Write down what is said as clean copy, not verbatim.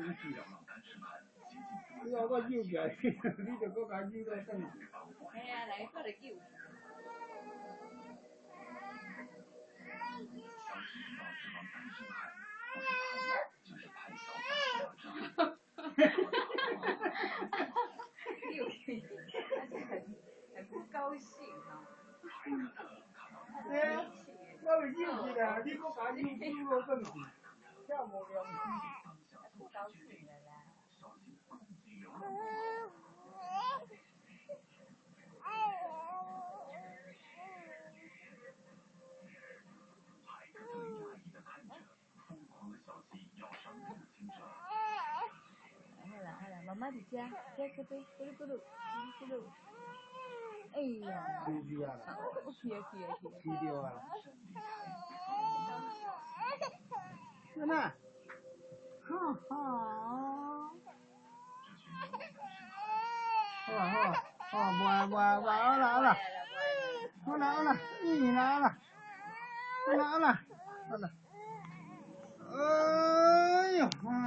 生氣啦。你話我扭起來，你就閣共扭倒轉去。嘿啊，來，看著扭。扭去，他就很不高興吼。對啊，我未扭起來，你閣共扭扭倒轉去，遐無良心。不高興了啦。好啦好啦，媽媽佇遮，遮這邊，咕嚕咕嚕，咕嚕咕嚕。哎呀！生氣啊啦！去啊去啊去！氣著啊！囡仔，哈哈。好啊好啊，哦，無啊無啊無啊，好啦好啦，好啦好啦，咦啦好啦，好啦好啦，好啦，哎喲，啊。